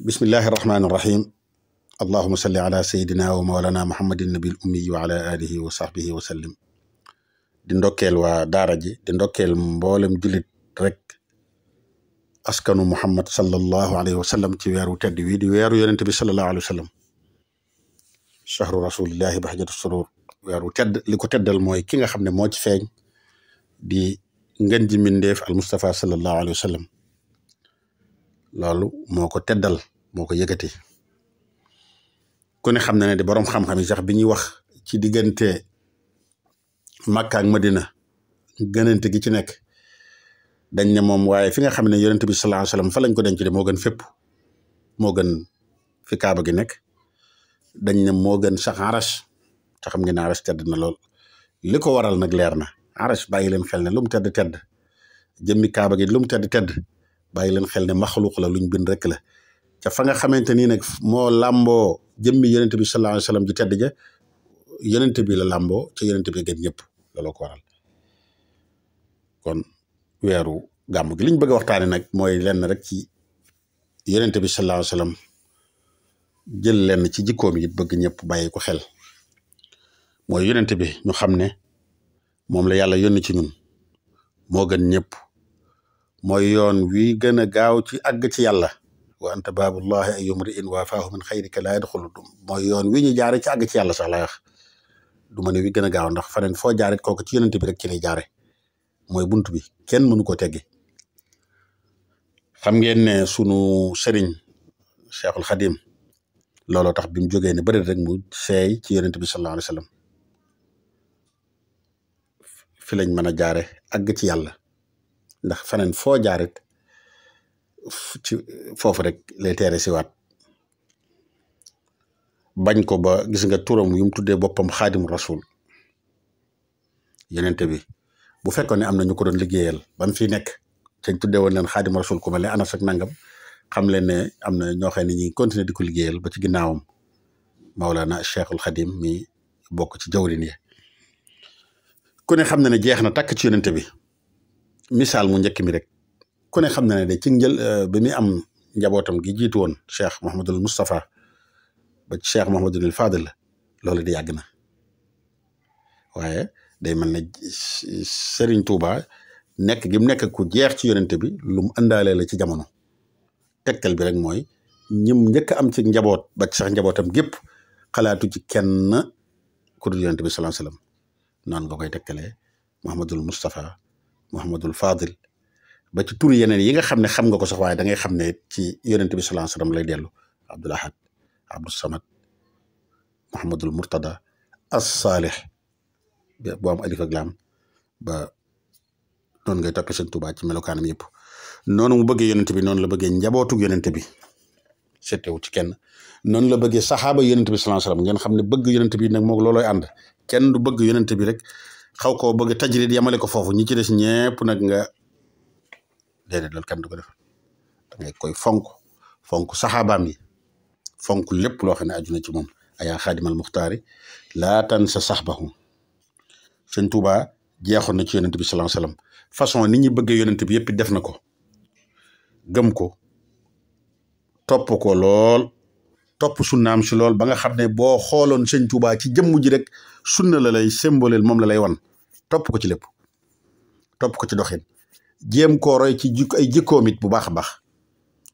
bismillahi irrahmani irrahim allahuma salli ala sayidina wa mawlana muhammadin nabil ummi wa ala alihi wa sahbihi wa sallim di ndokkeel waa daara ji di ndokkeel mboolem jullit rek askanu muhammad sallallahu alayhi wa sallam ci weeru tedd wi di weeru yonente bi sallallahu alayhi wa sallam chahru rasulillahi bahjatu surur weeru tedd li ko teddal mooy ki nga xam ne moo ci feeñ di ngën ji mindeef al Mustafa sallallahu alayhi wa sallam loolu moo ko teddal moo ko yëkkati ku ne xam na ne di boroom xam-xam yi sax bi ñuy wax ci diggante Makka ak Madina gënante gi ci nekk dañ ne moom waaye fi nga xam ne yonent bi sallallahu alayhi wa sallam fa lañ ko denc de moo gën fépp moo gën fi kaaba gi nekk dañ ne moo gën sax arash te xam ngeen ne arash tedd na lool li ko waral nag leer na arash bàyyi leen xel ne lu mu tedd tedd jëmmi kaaba gi lu mu tedd tedd bàyyi leen xel ne maxluq la luñ bind rek la ca fa nga xamante ni nag moo làmboo jëmmi yonent bi sallallahu alayhi wa sallam ji tedd ja yonent bi la làmboo ca yonent bi gën ñëpp looloo ko waral kon weeru gàmm gi liñ bëgg a waxtaane nag mooy lenn rek ci yonent bi sallallahu alayhi wa sallam jël lenn ci jikkoom yi bëgg ñëpp bàyyi ko xel mooy yonent bi ñu xam ne moom la yàlla yónni ci ñun moo gën ñëpp mooy yoon wi gën a gaaw ci àgg ci yàlla wa anta baabullahi ay yumri in waafaahu min xayrika laa yadxulu mooy yoon wi ñu jaare ci àgg ci yàlla sax lay wax du ma ne wi gën a gaaw ndax faneen foo jaaret kooku ci yonent bi rek ci lay jaare mooy bunt bi kenn mënu ko teggi xam ngeen ne sunu sëriñ Cheikhul Xadim looloo tax bi mu jógee ne bëri rek mu seey ci yonent bi sallallahu alayhi wa sallam fi lañ mën a jaare àgg ci yàlla ndax faneen foo jaaret ci foofu rek lay teere siwaat bañ ko ba gis nga turam yu mu tuddee boppam xaadimu rasul yenente bi bu fekkoon ne am na ñu ko doon liggéeyal ba mu fi nekk cañ tuddee woon leen xaadimu rasul ku mel ne Anas ak nangam xam leen ne am na ñoo xam ne ñi continuer di ko liggéeyal ba ci ginnaawam Mawlana Cheikhul Xadim mi bokk ci jawrin yi ku ne xam na ne jeex na takk ci yonente bi misaal mu njëkk mi rek ku ne xam na ne de ci njël bi muy am njabootam gi jiitu woon Cheikh Mouhamadul Moustapha ba Cheikh Mouhamadul Fadil loolu di yàgg na waaye day mel ne Serigne Touba nekk gi mu nekk ku jeex ci yonente bi lu mu ëndaale la ci jamono tegtal bi rek mooy ñim njëkk am ci njaboot ba sax njabootam gépp xalaatu ci kenn ku dul yonente bi sallallahu alayhi wasallam noonu nga koy tegtalee Mouhamadul Moustapha Mouhamadul Fadil ba ci tur yeneen yi nga xam ne xam nga ko sax waaye da ngay xam ne ci yonent bi sallallahu alayhi wasallam lay dellu Abdul Ahad Abdul Samad Mouhamadul Murtada as-Salih boo am alif ak laam ba noonu ngay toppee Sëñ Tuubaa ci melokaanam yëpp noonu mu bëggee yonent bi noonu la bëggee njabootug yonent bi settewu ci kenn noonu la bëggee saxaaba yonent bi sallallahu alayhi wasallam ngeen xam ne bëgg yonent bi nag moom loolooy ànd kenn du bëgg yonent bi rek xaw koo bëgg tajrid yamale ko foofu ñi ci des ñepp nag nga déedéet loolu kenn du ko def da ngay koy fonk saxaabaam yi fonk lépp loo xam ne aju na ci moom ayaa xaadimal muxtaari laa tansa saxbahu Sëñ Tuubaa jeexoon na ci yonent bi sallallahu alayhi wasallam façon nit ñi bëggee yonent bi yëpp def na ko gëm ko topp ko lool topp sunnaam si lool ba nga xam ne boo xooloon Sëñ Tuubaa ci jëmm ji rek sunna la lay symboleel moom la lay wan topp ko ci lépp topp ko ci doxin jéem koo roy ci ay jikkoom it bu baax a baax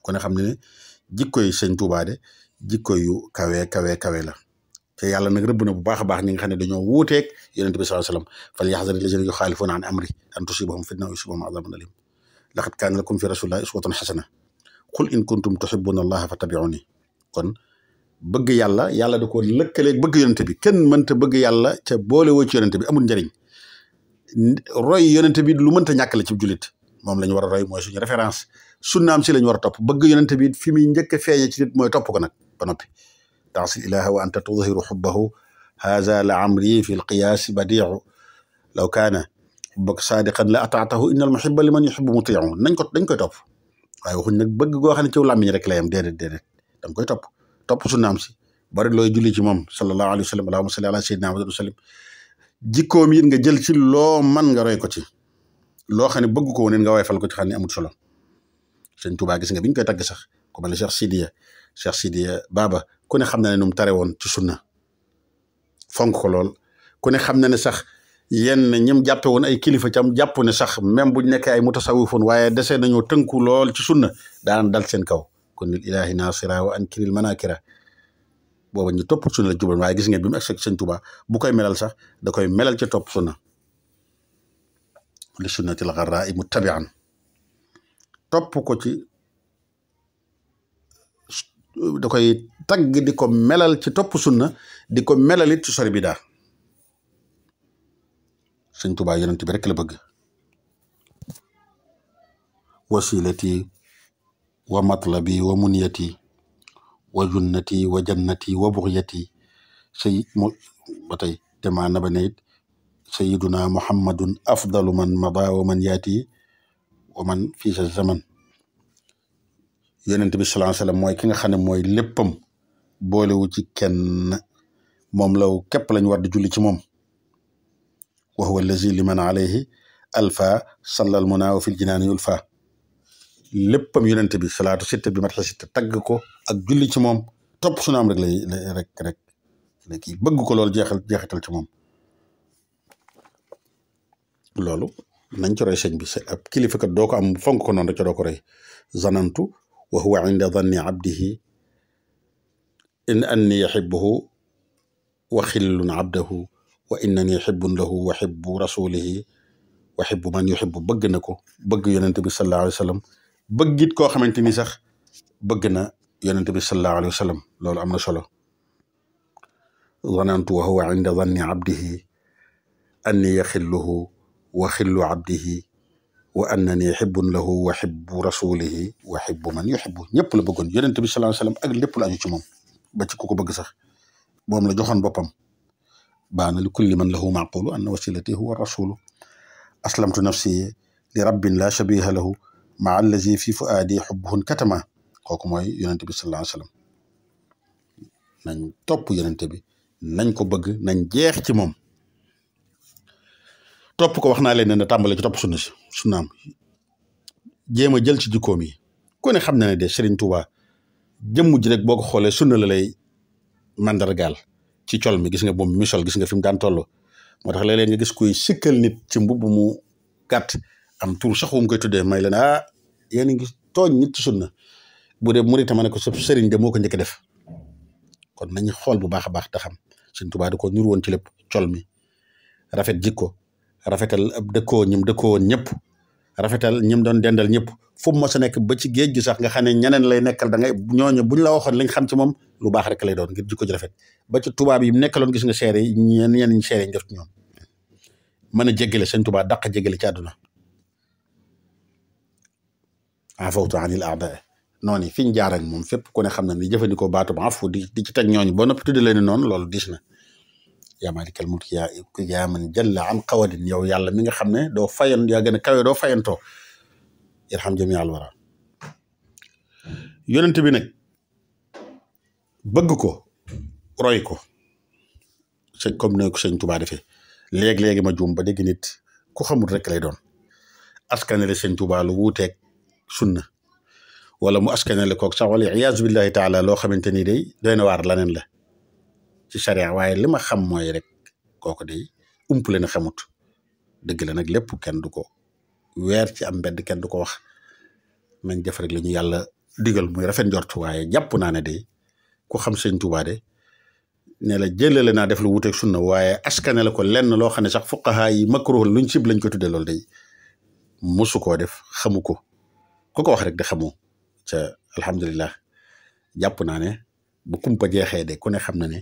kon xam ne jikko yi Sëñ Tuubaa de jikko yu kawe la te yàlla nag rëbb na bu baax a baax ñi nga xam ne dañoo wuuteeg yonent bi sallallahu alayhi wasallam falyahdari llaziina yuxaalifuuna an amrihi an tusibahum fitnatun aw yusibahum azabun alim laqad kaana lakum fi rasulillahi uswatun hasana qul in kuntum tuhibbuna allaha fattabi'uni kon bëgg yàlla da ko lëkkaleeg bëgg yonent bi kenn mënta bëgg yàlla ca boole woo ci yonent bi amul njëriñ roy yonent bi lu mënta ñàkk la ci jullit moom la ñu war a roy mooy suñu référence sunnaam si la ñu war a topp bëgg yonent bi fi muy njëkk a feeñe ci nit mooy topp ko nag ba noppi ta'sil ilaha wa anta tudhiru hubbahu hadha la amri fi lqiyaasi badiu law kaana hubbaka sadiqan la ataatahu inna al muhibba liman yuhibbu muti'u dañ koy topp waaye waxuñ nag bëgg goo xam ne ci làmmiñ rek la yam déedéet da nga koy topp sunnaam si bari looy julli ci moom sallallahu alayhi wa sallam allahumma salli ala sayyidina Muhammad wa sallim jikkoom yi nga jël ci loo man nga roy ko ci loo xam ne bëgg ko woon nga woyfal ko ci xam ne amul solo Sëñ Tuubaa gis nga biñ koy tagg sax ku mel ne Cheikh Sidiya Baba ku ne xam na ne nu mu tare woon ci sunna fonk ko lool ku ne xam na ne sax yenn ñim jàppe woon ay kilifa cam jàpp ne sax même buñ nekkee ay mutasawwifoon waaye desee nañoo tënku lool ci sunna daan dal seen kaw kon lil ilahi nasira wa ankiril manakira booba ñu topp sunna la jubal waaye gis ngeen bi mu egsi Sëñ Tuubaa bu koy melal sax da koy melal ci topp sunna li sunnatil gharra'i muttabi'an topp ko ci da koy tagg di ko melal ci topp sunna di ko melalit ci sori bidaa Sëñ Tuubaa yonent bi rek la bëgg wasilati wa matlabi wa munyati wa junnati wa jannati wa bugyati ba tey demaa na ba ne it sayiduna muhammadun afdalu man mada wa man yaati wa man fii sa zaman yonent bi sallallahu alayhi wasallam mooy ki nga xam ne mooy léppam boolewu ci kenn moom law képp lañ war di julli ci moom wa huwa allazi liman alayhi alfa sallal muna wa fil jinaani yulfa léppam yonent bi salaatu sitta bi mat sitta tagg ko ak julli ci moom topp sunaam rek rek kii bëgg ko loolu jeexital ci moom loolu nañ ci roy sëñ bi ab kilifa kat doo ko am fonk ko noonu rek ca doo ko roy zanantu wa huwa inda danni abdihi in anni yuhibbuhu wa xillun abdahu wa innani hibbun lahu wa hibbu rasulihi wa hibbu man yuhibbu bëgg na ko bëgg yonent bi sallallahu alayhi wa sallam bëggit koo xamante ni sax bëgg na yonent bi sallallahu alayhi wa sallam loolu am na solo zanantu wa huwa inda danni abdihi anni yaxilluhu wa xillu abdihi wa annani hibbun lahu wa hibbu rasulihi wa hibbu man yuhibbu ñëpp la bëggoon yonent bi sallallahu alayhi wa sallam ak lépp la aju ci moom ba ci ku ko bëgg sax moom la joxoon boppam baana li kulli man lahu maqulu anna wasilati huwa rasulu aslamtu nafsi li rabbin la shabiha lahu maa allazi fi fuaadi xubbuhun katama kooku mooy yonent bi sallallahu alayhi wa sallam nañ topp yonent bi nañ ko bëgg nañ jeex ci moom topp ko wax naa leen ne tàmbale ci topp sunnaam jéem a jël ci jikkoom yi ku ne xam na ne de Serigne Touba jëmm ji rek boo ko xoolee sunna la lay mandargaal ci col mi gis nga moom mi sol gis nga fi mu daan toll moo tax léeg-léeg nga gis kuy sikkal nit ci mbubb mu gàtt am tur sax wu mu koy tuddee may leen yéen a ngi tooñ nit ci sunna bu dee murit ma ne ko sa sëriñ de moo ko njëkk a def kon nañu xool bu baax a baax te xam Sëñ Tuubaa da ko nur woon ci lépp col mi rafet jikko rafetal ab dëkkoo ñim dëkkoo woon ñëpp rafetal ñim doon dendal ñëpp fu mu mos a nekk ba ci géej gi sax nga xam ne ñeneen lay nekkal da ngay ñooñu buñ la waxoon liñ xam ci moom lu baax rek lay doon ngir jikko ji rafet ba ci tubaab yi mu nekkaloon gis nga seere yi ñenn ñi seere yi def ci ñoom mën a jéggale Sëñ Tuubaa dàq jéggale ci àdduna afawtu anil a'daa noonu fi ñu jaar ak moom fépp ku ne xam na ni jëfandikoo baatub afu di ci teg ñooñu ba noppi tudde leen noonu loolu dis na yaa maalikal mulki yaa man jalla an qawadin yow yàlla mi nga xam ne doo fayan yaa gën a kawe doo fayantoo irham jami al wara yonent bi nag bëgg ko roy ko comme ne ko Sëñ Tuubaa defee léegi-léegi ma juum ba dégg nit ku xamul rek lay doon askanale Sëñ Tuubaa lu wuuteeg sunna wala mu askanale koog sax wala iyaazu billahi taala loo xamante ni day doy na waar laneen la ci charia waaye li ma xam mooy rek kooku day umpale na xamut dëgg la nag lépp kenn du ko weer ci am mbedd kenn du ko wax nañ def rek la ñu yàlla digal muy rafet njort waaye jàpp naa ne day ku xam Sëñ Tuubaa de ne la jëlale naa def lu wuuteeg sunna waaye askanale ko lenn loo xam ne sax fuqaha yi makruh luñ sib lañ ko tuddee loolu day musu koo def xamu ko ku ko wax rek de xamu ca alhamdulilah jàpp naa ne bu kumpa jeexee de ku ne xam na ne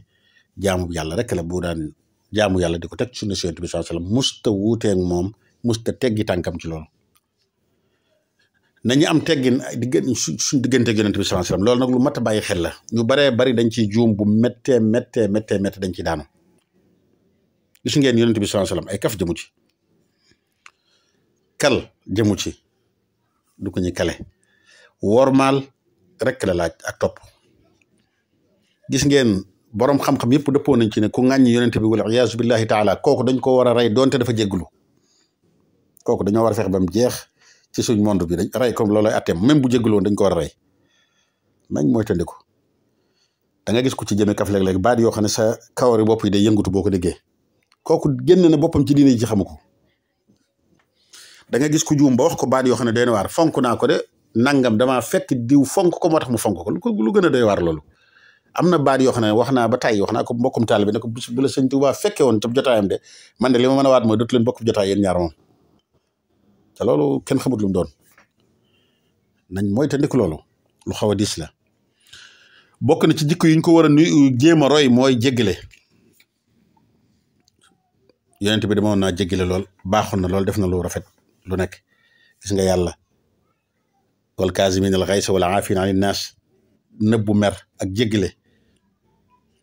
jaamu yàlla rek la bu daan jaamu yàlla di ko teg sunna Yonent bi sallallahu alayhi wasallam musta wuuteeg moom musta teggi tànkam ci loolu nañu am teggin suñ digganteeg Yonent bi sallallahu alayhi wasallam loolu nag lu mat a bàyyi xel la ñu baree bari dañ ciy juum bu méttee dañ ciy daanu gis ngeen Yonent bi sallallahu alayhi wasallam ay kaf jëmu ci kal jëmu ci du ko ñu kale wormaal rek la laaj ak topp gis ngeen boroom xam-xam yëpp dëppoo nañ ci ne ku ŋàññi yonent bi wala iyaazu billahi taala kooku dañ ko war a rey doonte dafa jégglu kooku dañoo war a fexe ba mu jeex ci suñ monde bi dañ rey comme loolay atteem même bu jégglu woon dañ ko war a rey nañ mooy tandiku da nga gis ku ci jëme kaf léeg-léeg baat yoo xam ne sa kawari bopp yi day yëngatu boo ko déggee kooku génn na boppam ci diine ji xamu ko da nga gis ku juum ba wax ko baat yoo xam ne doy na waar fonk naa ko de nangam damaa fekk diw fonk ko moo tax mu fonk ko lu gën a doy waar loolu am na baat yoo xam ne wax naa ba tey wax naa ko mbokkum taalibe ne ko bu la sëñ Tuubaa fekke woon ca jotaayam de man de li ma mën a waat mooy dootu leen bokk jotaay yéen ñaar moom te loolu kenn xamut lu mu doon nañ mooy te ndiku loolu lu xaw a diis la bokk na ci jikko yi ñu ko war a jéem a roy mooy jéggale yonent bi demoon naa jéggale lool baaxoon na lool def na lu rafet lu nekk gis nga yàlla wal kaazimiina al ghayza wal aafiina ani naas nëbbu mer ak jéggale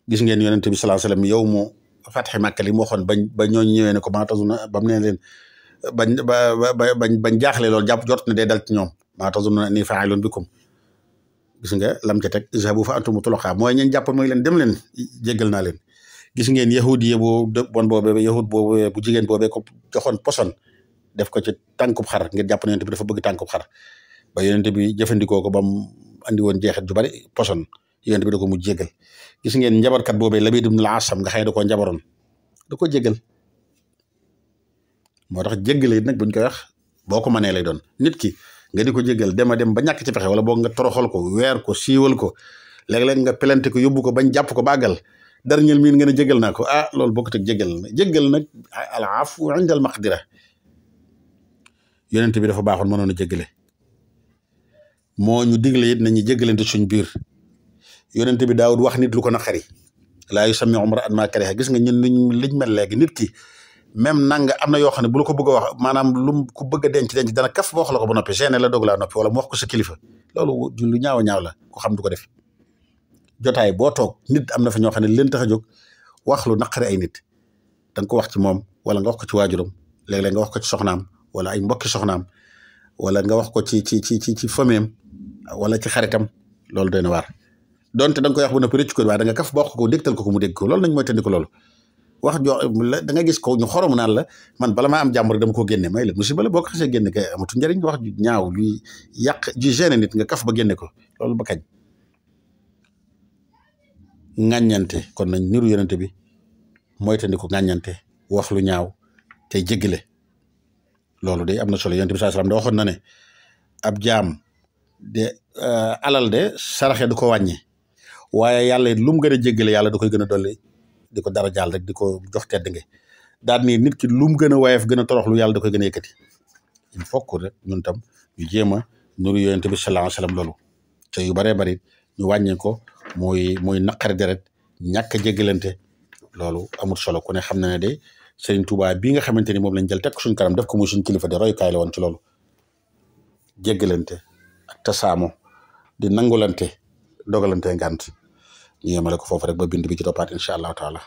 gis ngeen yonent bi sallallahu alayhi wasallam yow mu fatxi Màkka li mu waxoon ba ñooñu ñëwee ne ko maa tazunnuuna ba mu ne leen bañ jaaxle loolu jàpp jot ne day dal ci ñoom maa tazunnuuna annii faa'ilun bikum gis nga lam ca teg izhabu fa antum tulaqaa mooy ñeen jàpp mooy leen dem leen jéggal naa leen gis ngeen yahudi bu bon boobee yahud boobee bu jigéen boobee ko joxoon poson def ko ci tànkub xar ngir jàpp ne yonent bi dafa bëgg tànkub xar ba yonent bi jëfandikoo ko ba mu andi woon jeexit ju bari poson yonent bi da ko mu jéggal gis ngeen njabarkat boobee Labiid ibn al-Asam nga xëy da koo njabaroon da ko jéggal moo tax jéggale it nag buñ koy wax boo ko mënee lay doon nit ki nga di ko jéggal dem ba ñàkk ci pexe wala boog nga toroxal ko weer ko siiwal ko léeg-léeg nga pelante ko yóbbu ko bañ jàpp ko bàggal dernier minute nga ne jéggal naa ko loolu bokkut ak jéggal nag al afu inda al maqdira yonent bi dafa baaxoon mënoon a jéggale moo ñu digle it nañu jéggalante suñ biir yonent bi daawud wax nit lu ko naqari laa yusammi imra'an maa kariha gis nga ñun liñ mel léegi nit ki même nanga am na yoo xam ne bu la ko bëgg a wax maanaam lu ku bëgg a denc dana kaf ba wax la ko ba noppi gêné la doog laa noppi wala mu wax ko sa kilifa loolu lu ñaaw a ñaaw la ko xam du ko def jotaay boo toog nit am na fa ñoo xam ne leen tax a jóg wax lu naqari ay nit da nga ko wax ci moom wala nga wax ko ci waajuram léeg-léeg nga wax ko ci soxnaam wala ay mbokki soxnaam wala nga wax ko ci fameem wala ci xaritam loolu doy na waar donte da nga koy wax bu noppi rëcc ko waaye da nga kaf ba wax ko dégtal ko mu dégg ko loolu nañ mooy tandi ko loolu wax jo da nga gis ko ñu xorom naan la man bala maa am jàmm rek dama ko génne may la musiba la boo ko xasee génne kay amatu njëriñ wax ju ñaaw luy yàq ju gêné nit nga kaf ba génne ko loolu ba kañ ŋàññante kon nañ niru yonente bi mooy tandi ko ŋàññante wax lu ñaaw tey jéggale loolu de am na solo yonente bi sallallahu alayhi wasallam da waxoon na ne ab jaam de alal de saraxe du ko wàññi waaye yàlla lu mu gën a jéggale yàlla da koy gën a dolli di ko dara jaal rek di ko jox tedd nga daal ni nit ki lu mu gën a woyof gën a toroxlu yàlla da koy gën a yëkkati il faut que rek ñun tam ñu jéem a nuru yonent bi sallallahu alayhi wasallam loolu te yu baree bari ñu wàññee ko muy naqari deret ñàkk a jéggalante loolu amul solo ku ne xam na ne de Serigne Touba bii nga xamante ni moom lañ jël teg suñ kanam def ko muy suñ kilifa de royukaay la woon ci loolu jéggalante ak tasaamo di nangulante dogalante ngànt ñu yemale ko foofu rek ba bind bi ci toppaat incha allahu taala